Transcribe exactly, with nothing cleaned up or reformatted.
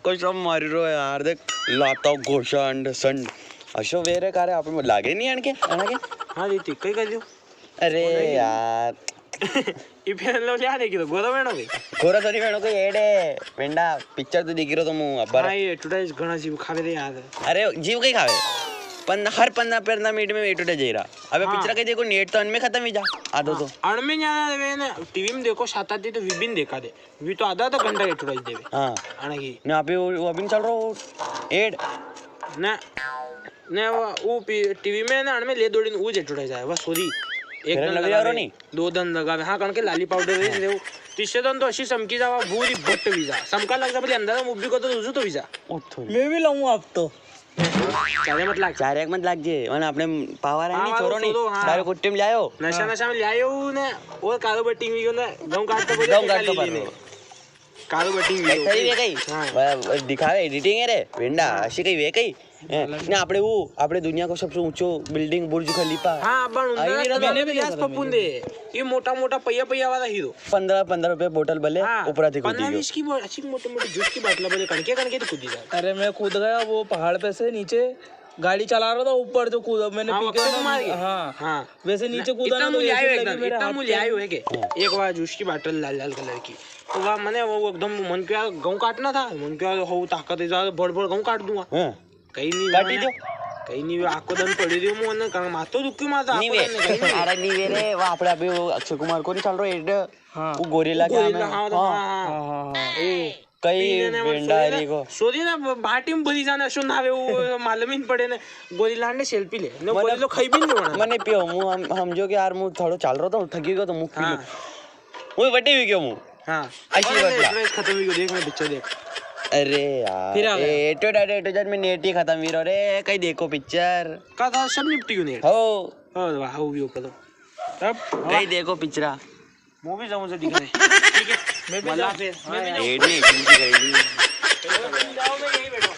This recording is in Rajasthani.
कसम मारी रो यार, देख, लाता घोषा अंड संड। अशो वेरे कारे आप में लागे नहीं अणके, अणके? हाँ, रीति, कई कर दियो? अरे यार। ये पहन लो, क्या देखी तो? गोरा वेणो के? गोरा तो नहीं वेणो के, एड़े। वेंडा, पिक्चर तो देखी रो तो मु अब्बार। हाँ, ये टुडे घणा जीव खावे रे यार। अरे, जीव कई खावे? पन-, हर पन्द्रह, पन्द्रह मिनट में एटुडे जाई रहा। अबे हाँ। पिक्चर कई देखो, नेट तो अनमें खत्म ही जा। आधो हाँ, तो। अनमें जाना वे ने, टीवी में देखो, सात आठ दी तो वी भी नी देखा दे। वी तो आधा आधा घंटा एटुडा ही देवे। हाँ। आने की। ने अभी वो, वो अभी नी चल रहा, वो एड। ना, ने वो, वो पी-, टीवी में ना, अनमें ले दौड़ी ने, वो जेटुडा जाए, बस, सॉरी। एक फेयर दन लवली लगावे, वारो नी? दो दन लगावे। हाँ, कण के लाली पाउडर रही हाँ। रे, वो। तीसरे दन तो अशी समकी जावा, भूरी भट्ट वीजा। समका लग जा, बोले, अंदर मुब्बी को तो रुजू तो वीजा। ओ, थोड़ी। मैं भी लाऊं आप तो। चारे मत लाग। चारे मत लाग जे। वरना आपणे पावर है हाँ, नी, वालो छोरो नी। छोरो, हाँ। दारू कुट्टी में ले आयो। नशा, हाँ। नशा में ले आयो ने। और कालो बटिंग भी ना, गाँव काटतो बोले, गाँव काटतो बोले। कालो बटिंग भी कई हो। सही है कई? हाँ। वह, वह दिखावे, एडिटिंग है रे। वेंडा, हाँ। अशी कई वे कई? हैं? ना, आपणे वो, आपणे दुनिया को सबसे ऊंचो बिल्डिंग बुर्ज खलीफा। हाँ, अपन आई उंदरा भी तो रहता मैंने भी याद पप्पू ने। ये मोटा मोटा पहिया पहिया वाला हीरो। पन्द्रह, पन्द्रह रुपए बोतल भले, हाँ, ऊपरा थी कूदी पन्द्रह गयो। बीस की बो-, अच्छी मोटी मोटी जूस की बाटला भले, कणके कणके थी कूदी जाए। अरे, मैं कूद गया वो पहाड़ पे से नीचे, गाड़ी चला रहा था, ऊपर जो कूदा, मैंने हाँ, पी के अक्षय ना, कुमार के। हाँ, हाँ। वैसे नीचे ना, कूदा इतना ना, तो मुझे ऐसे आयो लगी एकदम, मेरे इतना हाथ मुझे पे आयो है के? हाँ। एक बार जूस की बाटल लाल लाल कलर की, तो वह मैंने वो एकदम मन किया गऊं काटना था, मन किया हो ताकत है ज्यादा, भड़ भड़ गऊं काट दूंगा। हाँ। कई नी काटी हुआ दो। कई नी हुआ, आको दन पड़ी रही हूँ, मोने कहा, मातो दुखी माता, नी आको वे। दन कई नी हुआ। अरे नी वे रे, वो आपणे अभी वो अक्षय कुमार को नी चल रहा एड? हाँ। वो गोरिल्ला वो क्या गोरिल्ला, नाम है? हाँ, हाँ। हाँ, हाँ, हाँ। ओ, कई पीने ने वो बेंडा सोरी री ना, को। सोरी ना, भाटी में भरी जाना, शो ना वे, वो मालूम ही नी पड़े ने, गोरिल्ला ने सेल्फी ले, ने मैंने गोरिल्लो खाई भी नी देवाना। मैंने पियो, मु हम, हम जो कि यार, मु थोड़ो चाल रहा था, थकी गयो तो मु पी लो। हाँ। वो बटे भी क्यों मु? हाँ। ऐसी अरे बात ले, है। ड्रेस खत्म हुई, देख मैं पिक्चर देख। अरे यार, फिर आ गया। ए, A to Z, A to Z में नेट ही खत्म हुई रो रे, कई देखो पिक्चर। का था, सब निपटी गयो नेट? हो। अरे वाह, हो गयो कदम। अब कई देखो पिक्चर। मूवी जाऊं से दिखा दे। ठीक है, मैं भी मला जाऊं। फिर। मैं भी हाँ जाऊं। यार। नेट नहीं, तुम की करेगी। तुम जाओ, मैं यहीं बैठा